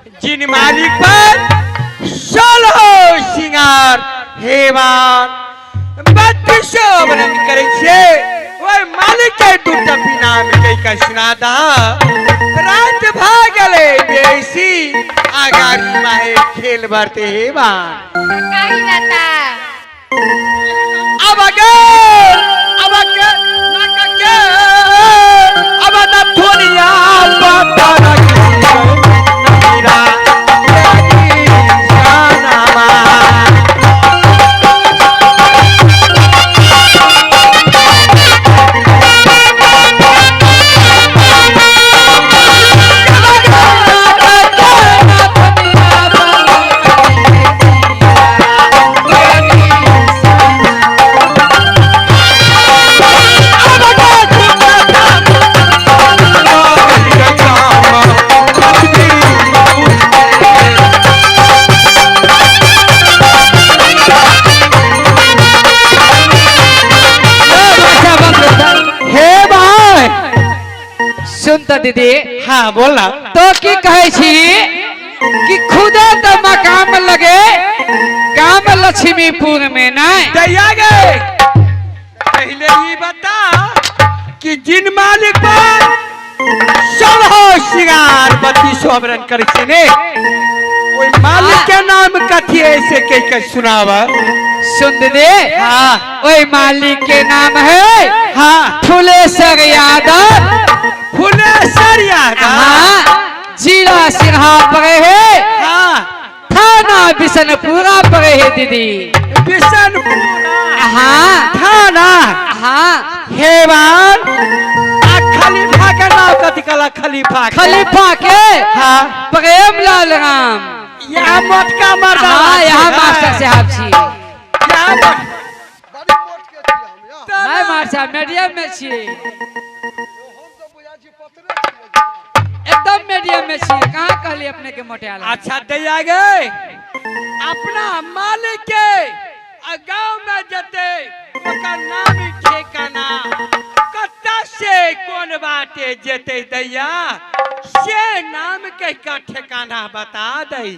जिन मालिक पर सोलह सिंगार हेवान बत्तीसो वर्णन करै छियै, ओहि मालिक के दूटा पिनाम कहि के सुना दा। रात भऽ गेलै बेसी, आ गाड़ी माहे खेल बढ़ते हेवान। कही ना ता। अब अगर अब के ना के अब न थोनिया बाबा मीरा जानामा। हे भाई सुन त दीदी। हाँ बोल ना। तो की कहै छी कि खुदा तो मकाम लगे गाम लक्ष्मीपुर में नहीं। दैया गए पहले ये बता कि जिन मालिक पर सोलह सिंगार बत्तीसो आभरण करै छै ने, ओहि मालिक के नाम कथी है से कह के सुनावा। सुन दीदी। हाँ। ओहि मालिक के नाम है हाँ फुलेश्वर यादव। फुलेश्वर यादव। हाँ, जिला सिन्हा पड़े है। हाँ, थाना बिशनपुरा पड़े है दीदी। बिशनपुरा। हाँ। थाना। हाँ। हेवान आ खलीफा के नाम कथी कला खलीफा के? खलीफा के। हाँ। प्रेम लाल राम। यहाँ मोटका मर्दा। हाँ, यहाँ मास्टर साहब छी। यहाँ बड़ी मोट के छियै हम या। नहीं मास्टर साहब मीडियम में छी, हम तऽ बुझाइ छी पतरे छियै। एकदम मीडियम में छी। कहाँ कहली अपने के मोटियाला? अच्छा दैया गए अपना मालिक के आ गांव में जते ओकर नाम ठिकाना कत्ता से कोन बाटे जेते दैया से नाम कह के ठिकाना बता दई।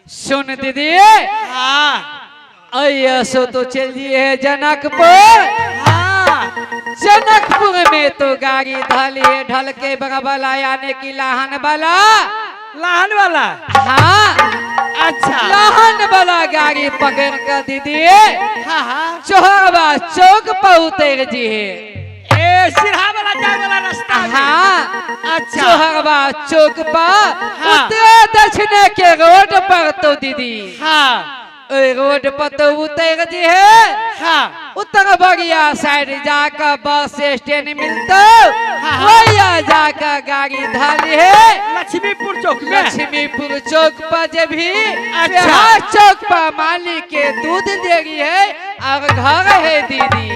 सुन दीदी। हाँ। अयसो तो चल दिए है जनकपुर। हाँ। जनकपुर में तो गाड़ी ढली है, ढल के बगल यानी कि लाहन वाला। लाहन वाला। हाँ। अच्छा। लाहन वाला गाड़ी पकड़ कर दीदी। हाँ हाँ। चोहरवा चौक पर उतर जी है। ए सिरहा वाला जाए वाला रास्ता में। हाँ। अच्छा। चोहरवा चौक पर। हाँ। उतरे दक्षिण के रोड पर तो दीदी। हाँ। ओई रोड पर तो उतर जी है। हाँ। उत्तर बगिया साइड जाकर बस स्टैंड मिलता, वही जाकर गाड़ी धाली है लक्ष्मीपुर चौक में। लक्ष्मीपुर चौक पर जब भी। अच्छा। चौक पर मालिक के दूध देरी है और घर है दीदी।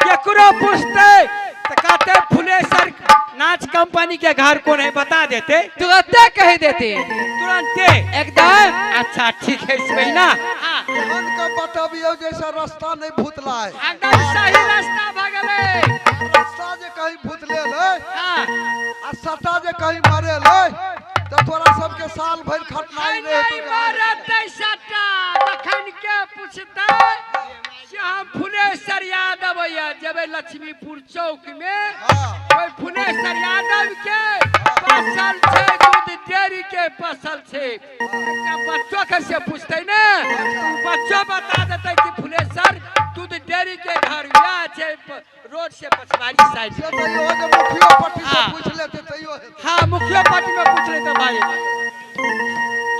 केकरो पूछते तो कहते फुलेसर नाच कंपनी के घर कौन है बता देते, तुरंत कह देते तुरंते एकदम। अच्छा ठीक है इसमें ना। एहन के बतबियौ जैसे रास्ता नहीं भूतला है। एकदम सही रास्ता भगले। रास्ता जे कहीं भूतले है हाँ। आ सटा जे कहीं मारे है तो तोरा सबके साल भर खटनाई नहीं रहे। मारते सटा तखन के पूछते से हम फुलेश्वर यादव या जबे लक्ष्मीपुर चौक में। हाँ। ओहि फुलेश्वर यादव के फसल छै, दूध डेयरी के फसल छै। एकटा बच्चो के से पूछते ने बच्चो बता देते कि फुलेश्वर दूध डेयरी के घर वएह छै रोड से पछवाड़ी साइड। से तैयो जे मुखियो पट्टी से हाँ। पूछ लेते तैयो हेतै। हाँ मुखिया पार्टी में पूछ लेते भाई।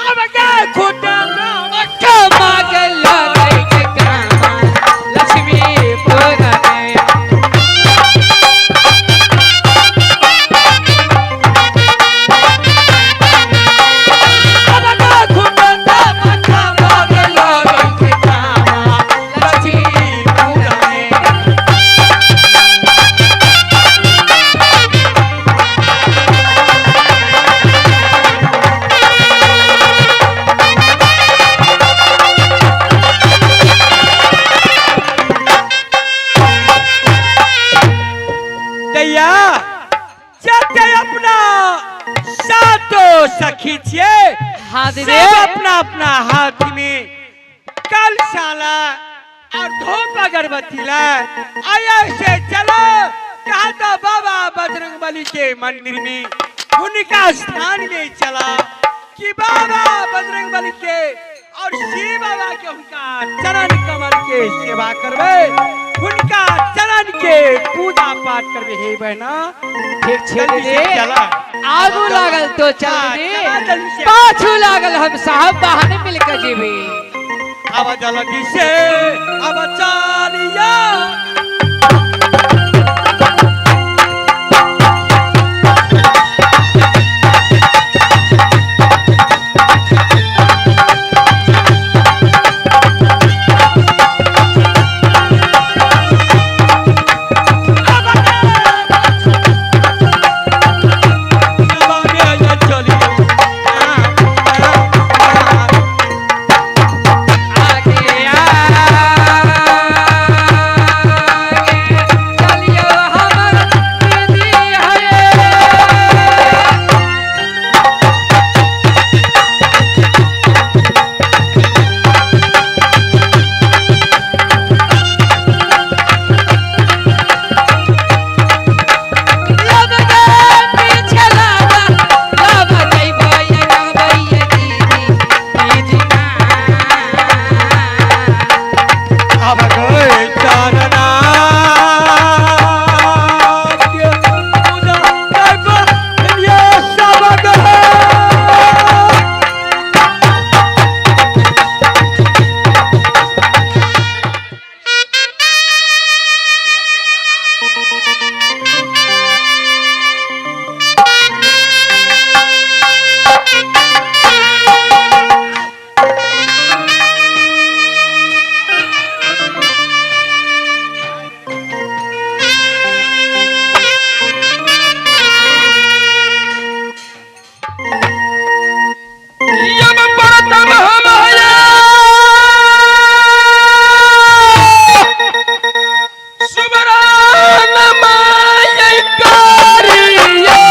अब गए खुदा नाम लक्ष्मीपुर में। अब गए खुदा नाम लक्ष्मीपुर में। छियै। हाँ दीदी। सब अपना अपना हाथ में कलशाला और धूप अगरबत्ती ला आया से चलो कहा तो बाबा बजरंग बली के मंदिर में उनका स्थान में चला कि बाबा बजरंग बली के और शिव बाबा के उनका चरण कमल के सेवा करबे, उनका चरण के पूजा पाठ करबे। हे बहना ठीक छै जल्दी से दीदी। चला। आगू लागल तो चल हाँ, चला दीदी, जल्दी से। पाछू लागल हम साहब बहाने मिलकर जीवी। अब जल्दी से अब चालिया। आगे आगे चलियो हमर दीदी है। लब गे पीछे लागा लब जइबै कहबै दीदी दीदी ना। अब गए चरना के पूजा करब ये सब गए। यम परतम हम हया सुबरान माय कारिया।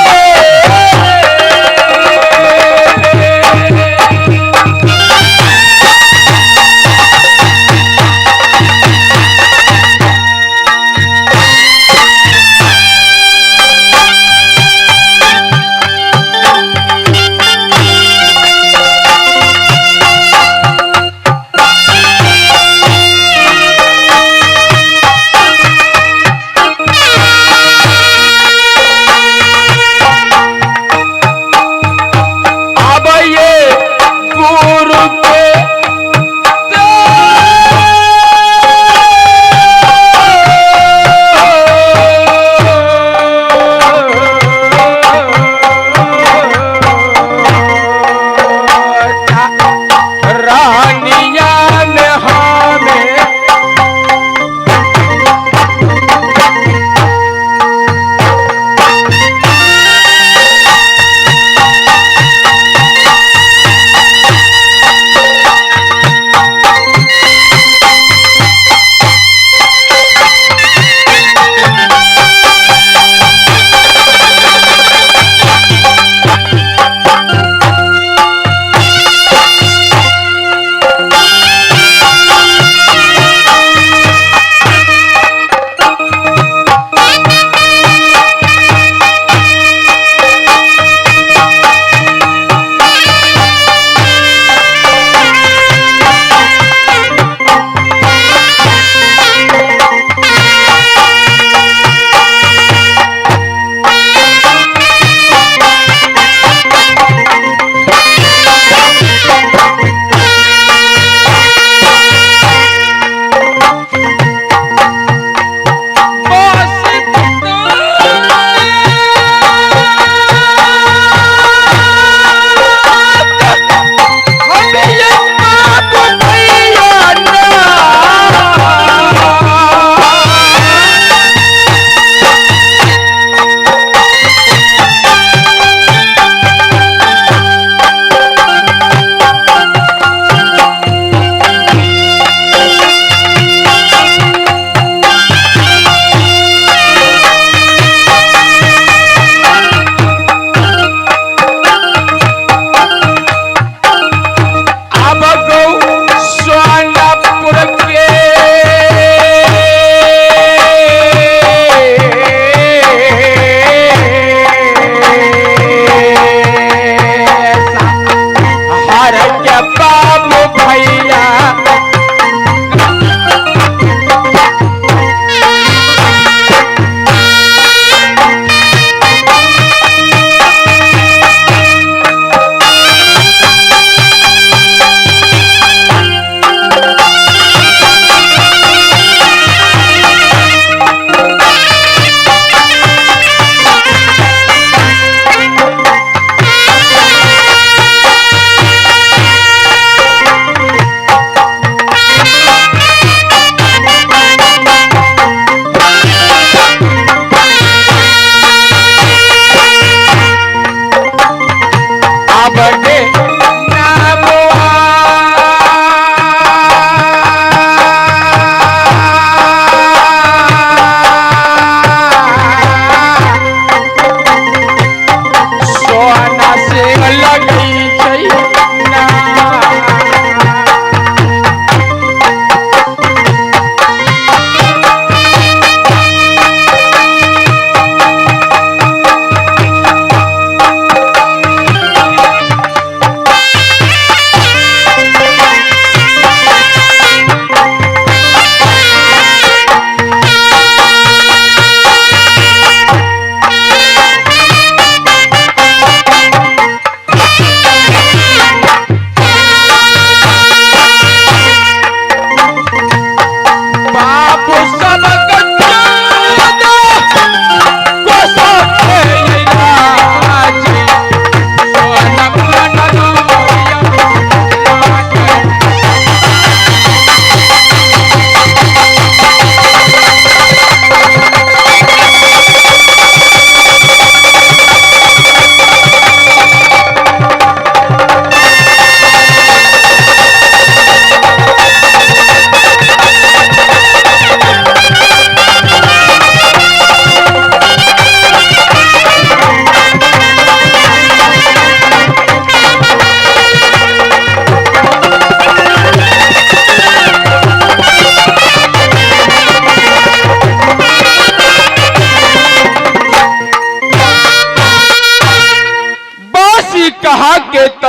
आबैये गुरु के रानिया ने हमें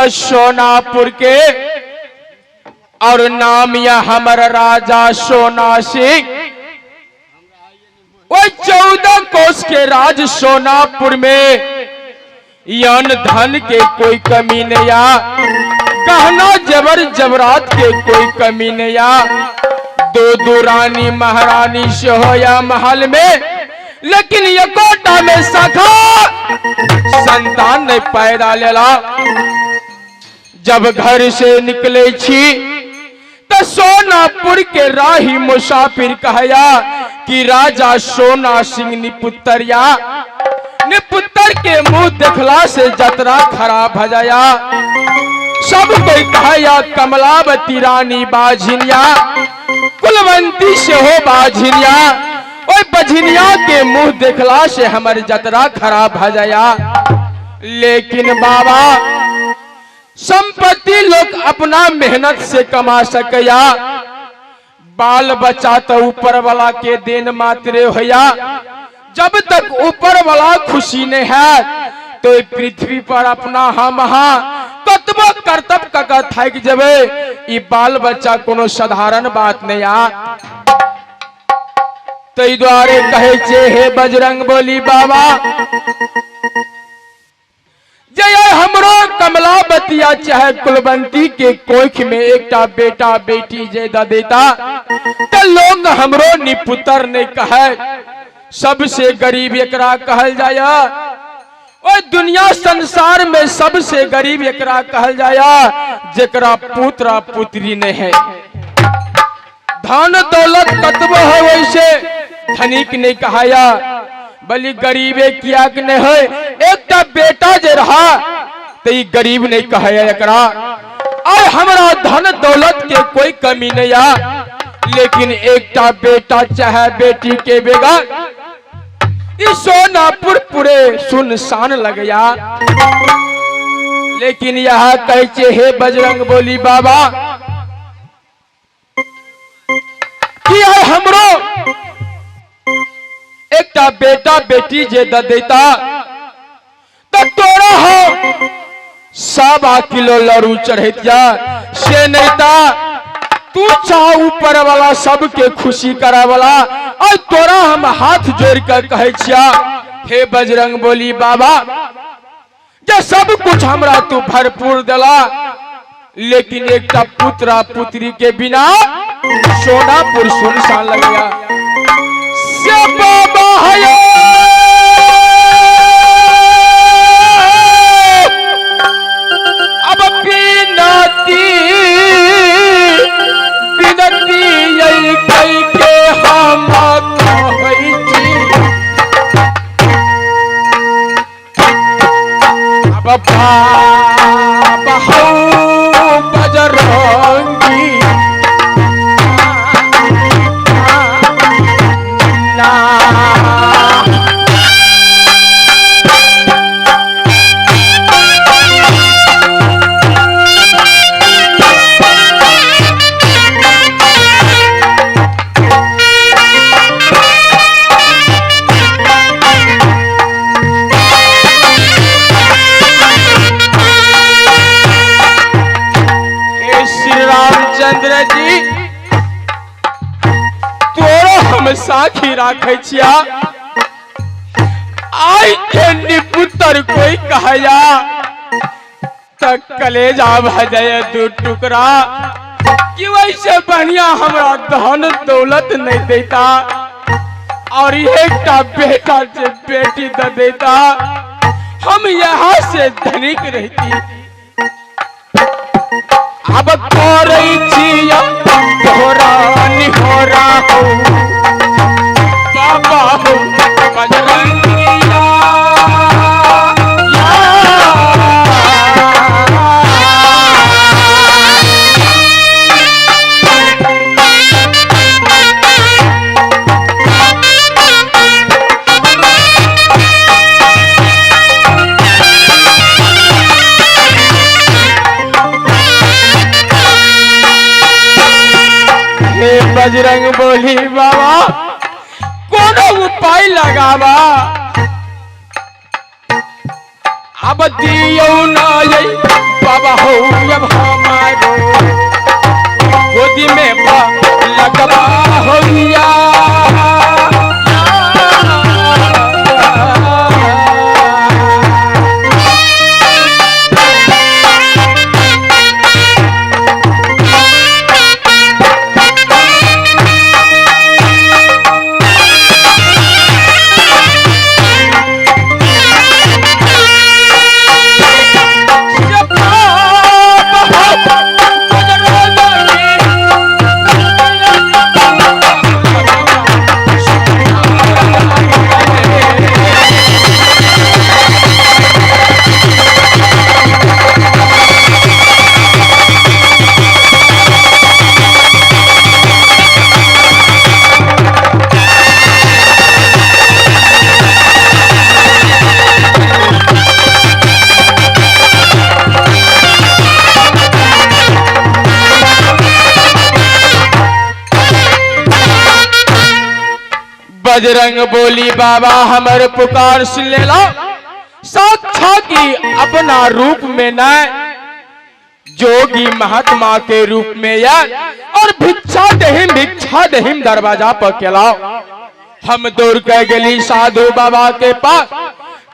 तो सोनापुर के और नाम या हमर राजा सोना सिंह। वो 14 कोस के राज सोनापुर में यन धन के कोई कमी नहीं आ, गहना जबर जबरात के कोई कमी नहीं आ। दो दो रानी महारानी से हो या महल में, लेकिन एकोटा में सखा संतान नहीं पैदा लेला। जब घर से निकले छी तो सोनापुर के राही मुसाफिर कहया कि राजा सोना सिंह निपुत्तरिया, निपुत्तर के मुंह देखला से जतरा खराब भ जाया। सब कोई कहया कमलावती रानी बाझिनिया, कुलवंती से हो बाझिनिया, ओए बझिनिया के मुंह देखला से हमर जतरा खराब भ जाया। लेकिन बाबा संपत्ति लोग अपना मेहनत से कमा सकया, बाल बच्चा तो ऊपर वाला के देन मात्रे होया। जब तक ऊपर वाला खुशी नहीं है तो पृथ्वी पर अपना हम कतबो कर्तव्य कक थाक जबे, ई बाल बच्चा कोनो साधारण बात नहीं आ। तई द्वारे कहे छे हे बजरंग बोली बाबा, जय हमरो कमलावतिया चाहे कुलवंती के कोख में एकटा बेटा बेटी जे द देता तो लोग हमरो निपुतर नहीं कहे। सबसे गरीब एकरा कहल जाया, ओए दुनिया संसार में सबसे गरीब एकरा कहल जाया जेकरा पुत्र पुत्री नहीं है। धन दौलत कतबो है वैसे धनिक नहीं कहाया, बलि गरीबे किया के नहीं है। एकटा बेटा जे रहा तो ई गरीब नहीं कहाया एकरा। और हमरा धन दौलत के कोई कमी नहीं आ, लेकिन एकटा बेटा चाहे बेटी के बेगर ई सोनापुर पूरे सुनसान लगया। लेकिन यह कहे छे हे बजरंग बोली बाबा कि हमरो एकटा बेटा बेटी जे द देता तो तोरा हो 1.25 किलो लड़ू चढ़ैत जा, से नहीं ता तू चाह ऊपर वाला सबके खुशी करा वाला, और तोरा हम हाथ जोड़ कर कहे छिया हे बजरंग बोली बाबा जे सब कुछ हमरा तू भरपूर दिला, लेकिन एकटा पुत्रा पुत्री के बिना सोनापुर सुनसान लगया। से बाबा हयो अब बिनती बिनती यही कह के हम कहै छी, अब बाबा हौ बजरंगी ना। श्री रामचंद्र जी तोरो हम साखी राखे छिया, आई के निपुतर कोई कहया त कलेजा भ जाए दू टुकड़ा कि वैसे बढ़िया हमरा धन दौलत नहीं देता और एकटा बेटा से बेटी the देता, हम यहाँ से धनिक रहती। अब करै छिया तोरा निहोरा हो बाबा हो बजरंगिया। बजरंग बोली बाबा कोनो उपाय लगावा। अब दियो ना ये बाबा हो अब हमारो गोदी में बा लगवा होइया। बजरंग बोली बाबा हमर पुकार सुन लेला, साक्षात की अपना रूप में न जोगी महात्मा के रूप में या और भिक्षा दहिम दरवाजा पर केलाओ। हम दौड़ के गली साधु बाबा के पास,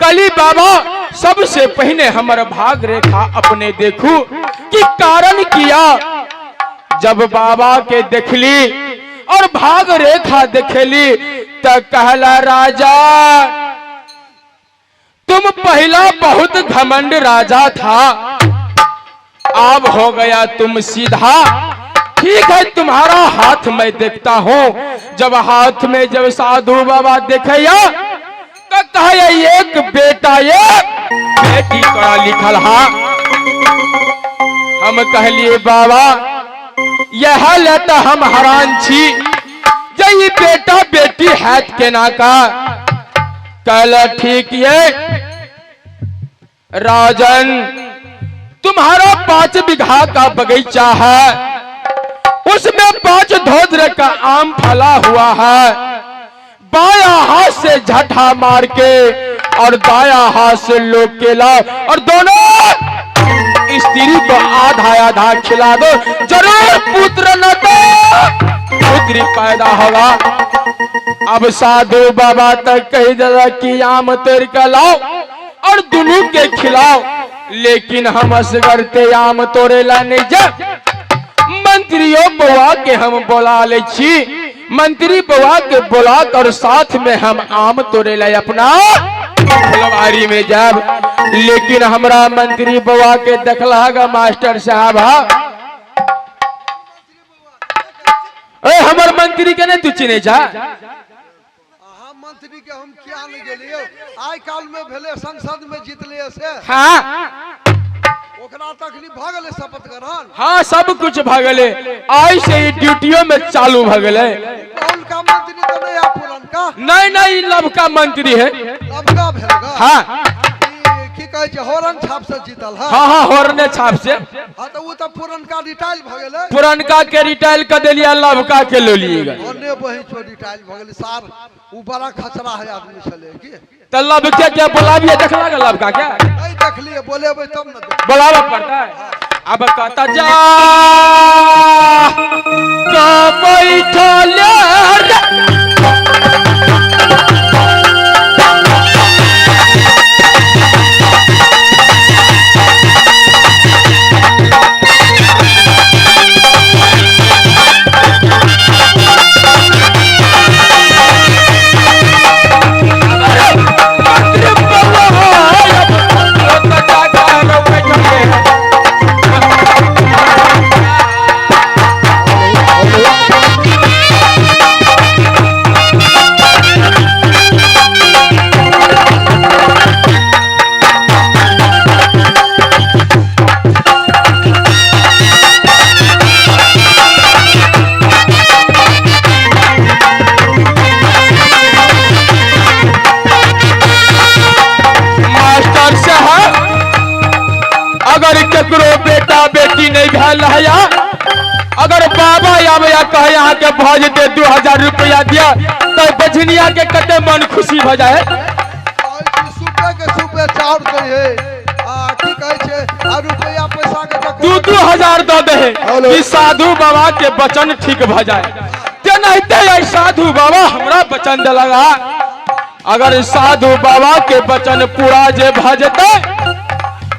कली बाबा सबसे पहले हमर भाग रेखा अपने देखू कि कारण किया। जब बाबा के देखली और भाग रेखा देखेली त कहला राजा तुम पहला बहुत घमंड राजा था, अब हो गया तुम सीधा, ठीक है तुम्हारा हाथ मैं देखता हूं। जब हाथ में जब साधु बाबा देखे तो कहे एक बेटा एक बेटी तोरा लिखल हा। हम कहलिए बाबा यह लेता हम हरान छी जे बेटा बेटी हैत केना का। कहला ठीक ये राजन तुम्हारा 5 बीघा का बगीचा है, उसमें 5 धोद्र का आम फला हुआ है, बाया हाथ से झटहा मार के और दाया हाथ से लोग के लाओ और दोनों स्त्री को आधा आधा खिला दो, जरूर पुत्र न तो पुत्री पैदा होगा। अब साधु बाबा तक कही दादा कि आम तोड़ के लाओ और दोनों के खिलाओ, लेकिन हम असगर ते आम तोड़े ला नहीं जा। मंत्रियों बउआ के हम बोला ले छी, मंत्री बउआ के बोला कर साथ में हम आम तोड़े ला अपना फुलवारी में जाब, लेकिन हमरा मंत्री बउआ के देखला गा मास्टर साहब हा। ए हमर मंत्री के नहीं तू चिने जा। मंत्री के हम क्या नहीं गेलिए, आइ काल में भेले संसद में जीत लिए से। हाँ ओकरा तखनी भ गेलै शपथ ग्रहण। हाँ सब कुछ भ गेलै, आइ से ही ड्यूटियों में चालू भ गेलै। का मंत्री तो नहीं है पुरनका? नहीं नहीं लवका मंत्री है। लवका भेल गा? हाँ की कहै छै होरन छाप से जीतल है। हाँ हाँ होरने छाप से। हाँ तो वो तो पुरनका रिटायर भ गेलै। पुरनका के रिटायर कर देलिए लवका के लो लिएगा। ओने बही छो रिटायर भ गेलै सार, उ बड़ा खचरा है आदमी छले की। तो लवके के बोलाबिए देखला गा लवका के? नहीं देखलिए, बोलेबै तब न बोलाबा पड़ता है। अब कहता जा का बैठल अगर बेटा बेटी नहीं भेल है, अगर बाबा आवे कहे यहाँ के भऽ जेतै 2000 रुपया दिया तो बझनिया के कते मन खुशी भ जाए। सुबह के सुबह चाउर दे है, कहै छै आ रुपैआ पैसा के तऽ दू दू हजार दऽ दे हेलो। कि साधु बाबा के वचन ठीक भऽ जाए। तेनाहिते आई साधु बाबा हमरा वचन देलक हा। अगर साधु बाबा के वचन पूरा जे भऽ जेतै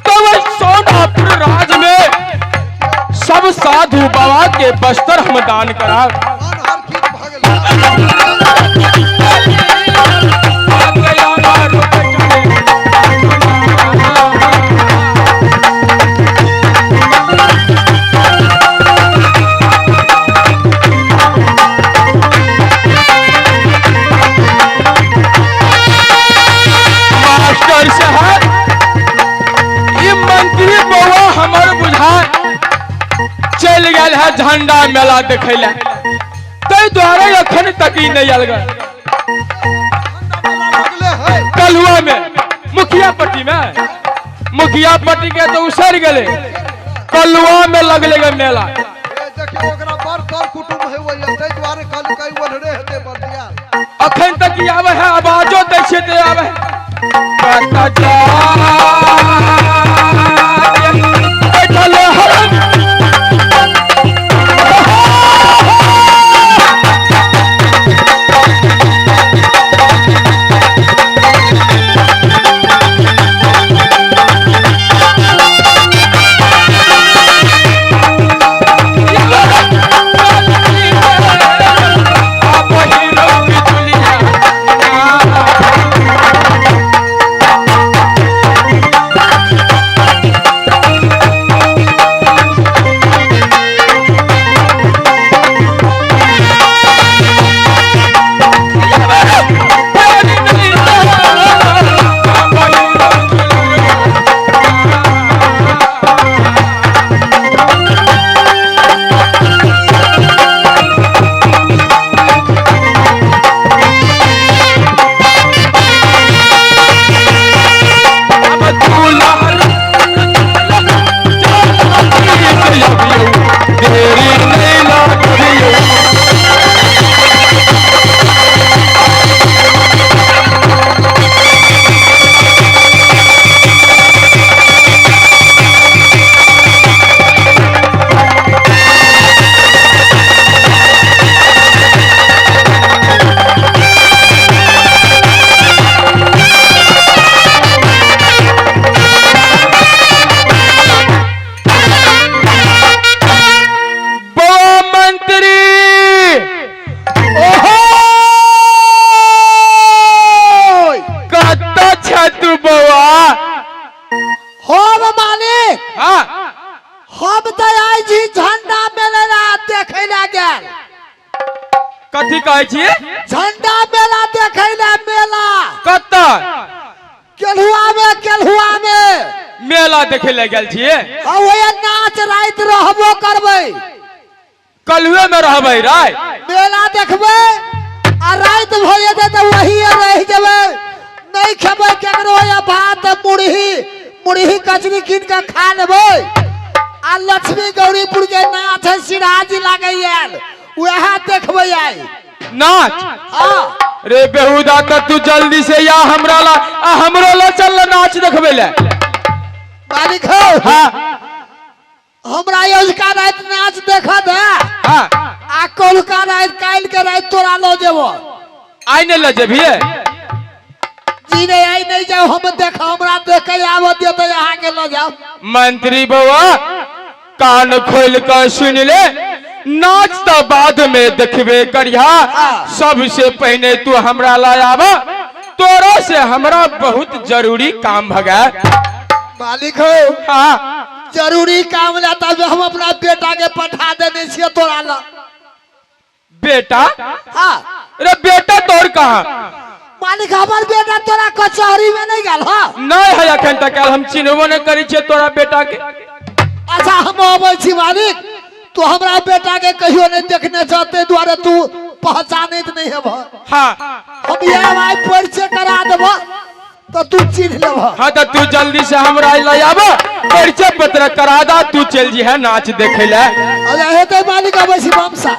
तो वही सोनापुर राज में सब साधु बाबा के बस्तर हम दान कराब। मन हर ठीक भऽ गेलै। मास्टर साहब, ई मंत्री बउआ हमर बुझा चलि गेल है झंडा मेला देखै लए, ताहि दुआरे एखन तक ई नहि आयल गए। लगले है कलुआ में मुखिया पट्टी में, मुखिया पट्टी के तो उसर गेलै, कलुआ में लगले गे मेला। ए, देखियौ ओकरा बड़ सर कुटुम्ब है ओहिया, ताहि दुआरे कहलकै ओन्हरे हेतै बरदिया। अखन तक ई आबै है, आवाजो दै छियै तऽ आबै है। कतऽ जा बैठल हरम। बउआ मंत्री, ओहो, कतऽ छै तू बउआ? हम मालिक। हाँ। हम तऽ आइ छी झंडा मेला देखै लए गेल। कथी कहै छियै? झंडा मेला देखै लए, मेला। कतऽ? केलहुआ में, केलहुआ में। मेला देखै लए गेल छियै? आ ओहे नाच राति रहबो करबै। कलुए में रहबै राय? मेला देखबै आ राति भऽ जेतै तऽ वही रहि जेबै, नहि खेबै केकरो या भात मुरही, मुरही कचरी कीन कऽ खा लेबै। आ लक्ष्मी गौरीपुर के नाच है, सिराज जिला के आयल, वएह देखबै आइ। नाच? हाँ। रे बेहुदा, तऽ तू जल्दी से या हमरा ला आ हमरो ला चल ला नाच देखबै ले। मालिक हो। हाँ। हमरा अजुका राति नाच देखऽ दे। हाँ। आ कौलका राति, काल्हि के राति तोरा लऽ जेबो। आइ नहि लऽ जेबिहे? जी नहीं, आइ नहीं जाओ, हम देख, हमरा देख के आबऽ दियौ तऽ अहाँके लऽ जाउ। मंत्री बउआ, कान खोल कऽ सुन ले, नाच तऽ बाद में देखबे करिहा, सबसे पहिने तू हमरा ला आब, तोरा से हमरा बहुत जरूरी काम भगा। मालिक हो। हाँ। जरूरी काम ला तब हम अपना बेटा के पठा देने छियै तोरा ला। बेटा? हाँ। अरे बेटा तोर कहाँ? मालिक, हमर बेटा तोरा कचहरी में नहीं गेल? हाँ। नहीं है अखन तक आयल, हम चिन्हबो नहीं करी छियै तोरा बेटा के। अच्छा, हम अबै छी मालिक, तू हमरा बेटा के कहियो नहीं देखने छह, ताहि दुआरे तू पहचानैत नहीं हेबह। हाँ। हम इएह आइ परिचय करा देबह तऽ तू चिन्ह लेबह। हाँ, तो तू जल्दी से हमरा ले आब, परिचय पत्र करा दा, तू चल जी है नाच देखे ले। अच्छा हेतै मालिक, अबै छी बमसा।